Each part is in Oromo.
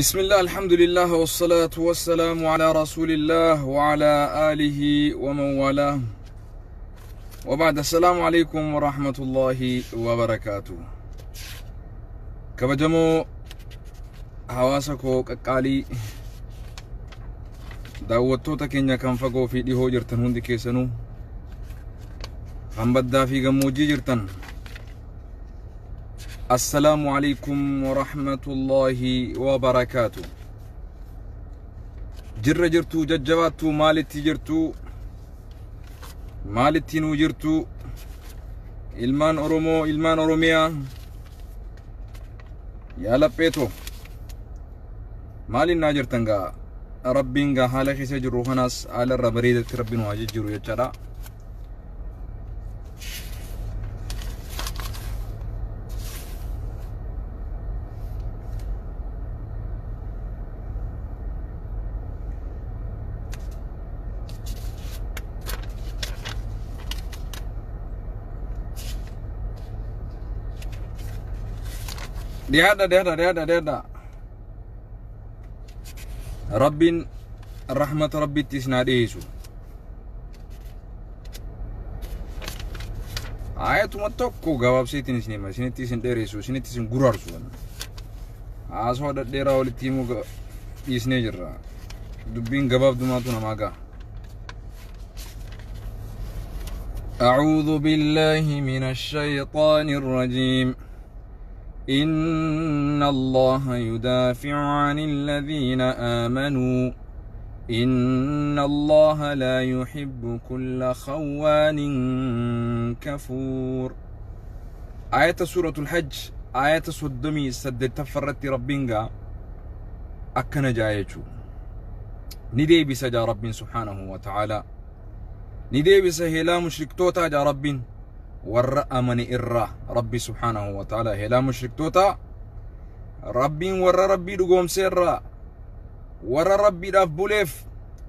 بسم الله الحمد لله والصلاة والسلام على رسول الله وعلى آله ومن والاه وبعد السلام عليكم ورحمة الله وبركاته. كبجمو hawaasa koo qaqqaalii, daawwattoota keenya kan fagoo fi dhihoo jirtan hundi keessanuu, kan baddaa fi gammoojjii jirtan, assalaamu alaykum warahmatullaahi wabarakaatu. Jirra jirtuu, jajjabaattuu, maalitti jirtuu, maalitti nuu jirtuu, ilmaan Oromoo, ilmaan Oromiyaa, yaa lapheetoo, maaliin naa jirtan? Gaa Rabbiin gaa haala keessa jirru kanaas haala irra bareedatti Rabbiin waa jijjiiru jechaadha. Dhiyaadha, dhiyaadha, dhiyaadha, dhiyaadha. Rabbiin rahmata Rabbitti isin haa dhiyeessu. Ayatuma tokko gabaabseetiin isin hima, isinitti isin dheeressu, isinitti isin guraarsu. Haasawaa dhadheeraa walitti himuu dhiisnee jirra. Dubbiin gabaabdumaatu namaa ga'a. أعوذ بالله من الشيطان الرجيم. إن الله يدافع عن الذين آمنوا إن الله لا يحب كل خوان كفور. آية سورة الحج آية صدمي سد تفرت ربينغا أكن جايتشو ندي بسجا رب سبحانه وتعالى، ندي بسهلا مشرك توتا جا رب warra amane irraa. Rabbi subhaanahu wa ta'ala helaa mushriktoota Rabbiin warra Rabbii dhugoomse irraa, warra Rabbiidhaaf buleef,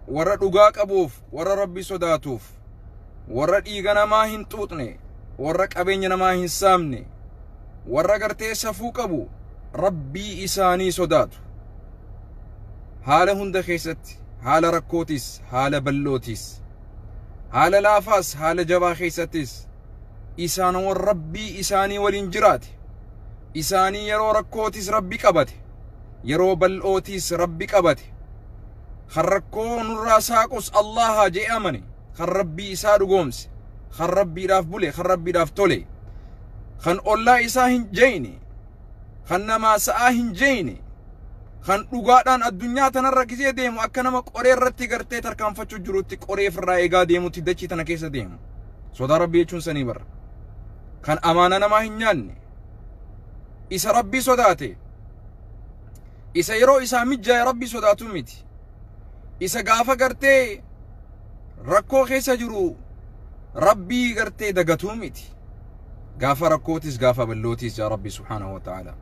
warra dhugaa qabuuf, warra Rabbii sodaatuuf, warra dhiiga namaa hin xuuxne, warra qabeenya namaa hin saamne, warra gartee safuu qabu, Rabbii isaanii sodaatu haala hunda keessatti, haala rakkootis, haala bal'ootis, haala laafaas, haala jabaa keessattis, isaan warra Rabbii isaanii waliin jiraate, isaanii yeroo rakkootis Rabbi qabate, yeroo bal'ootis Rabbi qabate, kan rakkoo nurraa saaqus Allaha jee amane, kan Rabbii isaa dhugoomse, kan Rabbiidhaaf bule, kan Rabbiidhaaf tole, kan ollaa isaa hin jeyne, kan namaa sa'aa hin jeyne, kan dhugaadhaan addunyaa tanarra gisee deemu akka nama qoree irratti gartee tarkaanfachuu jirutti qoree ofirraa eegaa deemutti dachii tana keessa deemu. Sodaa Rabbii jechuun sanii barra. Kan amaana namaa hin nyaanne, isa Rabbii sodaate, isa yeroo isaa mijaa'e Rabbii sodaatu miti, isa gaafa gartee rakkoo keessa jiru Rabbii gartee dagatuu miti, gaafa rakkootis gaafa ballootis. Yaa Rabbi subhaanahu wa ta'ala,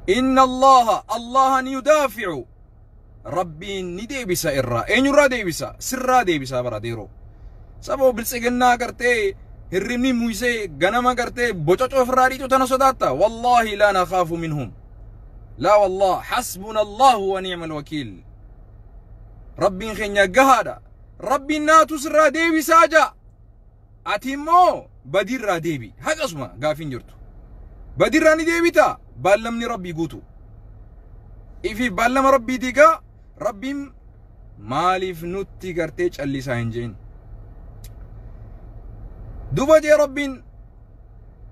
inna Allaha, Allahan yudaaficu, Rabbiin ni deebisa irraa. Eenyurraa deebisa? Sirraa deebisa. Bara deeroo sababa biltsiginnaa gartee hirribni muysee ganama gartee bococoo ofirraa dhiitu tana sodaatta. Wallaahi laa nakhaafu minhum, laa wallah, hasbuna Allahu wa ni'mal wakiil. Rabbiin keenya gahaadha. Rabbiin naatu sirraa deebisaa jaa, ati immoo badiirraa deebi. Haqasuma gaafiin jirtu badiirraa ni deebita. Baallamni Rabbii guutu ifi baallama Rabbii diigaa. Rabbiin maaliif nutti gartee callisaa hin jeen? Duba jee Rabbiin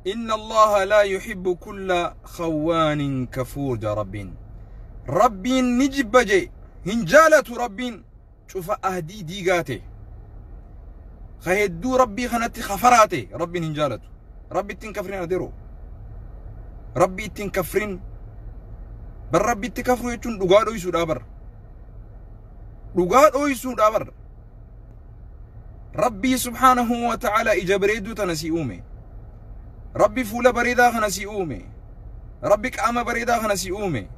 inna Allaha laa yuhibbu kulla khawaanin kafuur jaa. Rabbiin, Rabbiin ni jibba jee, hin jaalatu Rabbiin cufa ahdii diigaate, ka hedduu Rabbii kanatti kafaraate Rabbiin hin jaalatu. Rabbi ittiin kafrin adeero, Rabbi ittiin kafrin bar. Rabbi itti kafru jechuun dhugaa dhoysuudha bar, dhugaa dhoysuudha bar. Rabbii subhaanahu wa ta'ala ija bareedduu tana si uume, Rabbi fuula bareedaa kana si uume, Rabbi qaama bareedaa kana si uume,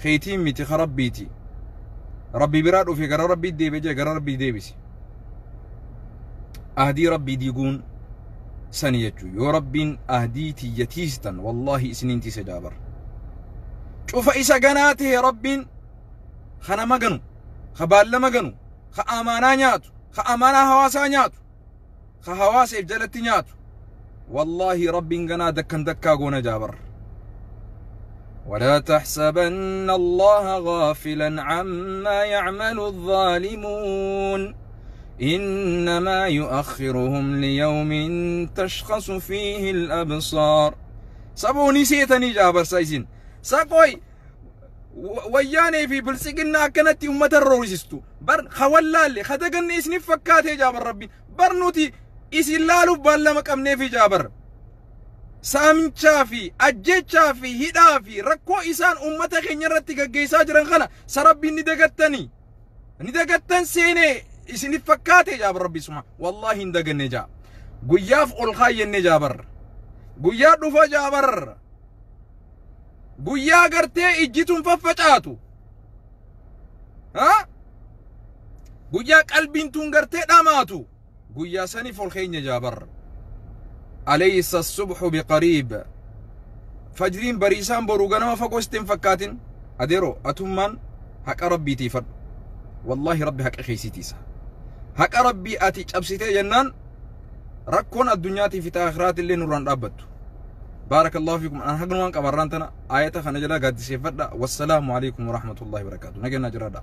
keetiin miti, ka Rabbiiti. Rabbi biraa dhufe, gara Rabbii deebi'e jee, gara Rabbii deebisi. Ahdii Rabbii diiguun sani jechuu. Yoo Rabbiin ahdii tiyya tiistan, wallaahi isiniin tiise jaabar. Cufa isa ganaa tahe Rabbiin ka nama ganu, ka baallama ganu, ka amaanaa nyaatu, ka amaanaa hawaasaa nyaatu, ka hawaasaif jalatti nyaatu. Wallaahi Rabbiin ganaa dakkan dakkaa goona jaabar. ولا تحسبن الله غافلا عما يعمل الظالمون إنما يؤخرهم ليوم تشخص فيه الأبصار. سبوني سيتني جابر سايزين ساقوي وياني في بلسقنا كانت أمة الروسستو بر خوالالي خدقني إسني فكاتي جابر ربي برنوتي إسلالو باللمك أمني في جابر saamichaa fi ajjechaa fi hidhaa fi rakkoo isaan ummata keenya irratti gaggeessaa jiran kana sarabbiin ni dagattanii ni dagattan seenee isinif fakkaate jaabar rabbi suma wallaahi hin daganne jaa guyyaaf ol kaayyenne jaabar guyyaa dhufa jaabar guyyaa gartee ijjituun faffacaatu ha guyyaa qalbiin tun gartee dhamaatu guyyaa saniif ol keenya jaabar. أليس الصبح بقريب؟ فجرين بريسان بروغنا ما فقوستين فكاتين أديرو أتمان حق ربي تيفر والله ربي حق خيسي تيسا حق ربي أتي أبسيتي جنان ركون الدنيا في تأخرات اللي نوران رابط. بارك الله فيكم. أنا حق نوان كبرانتنا آية خنجلا قد سيفردا. والسلام عليكم ورحمة الله وبركاته. نجنا جرادا.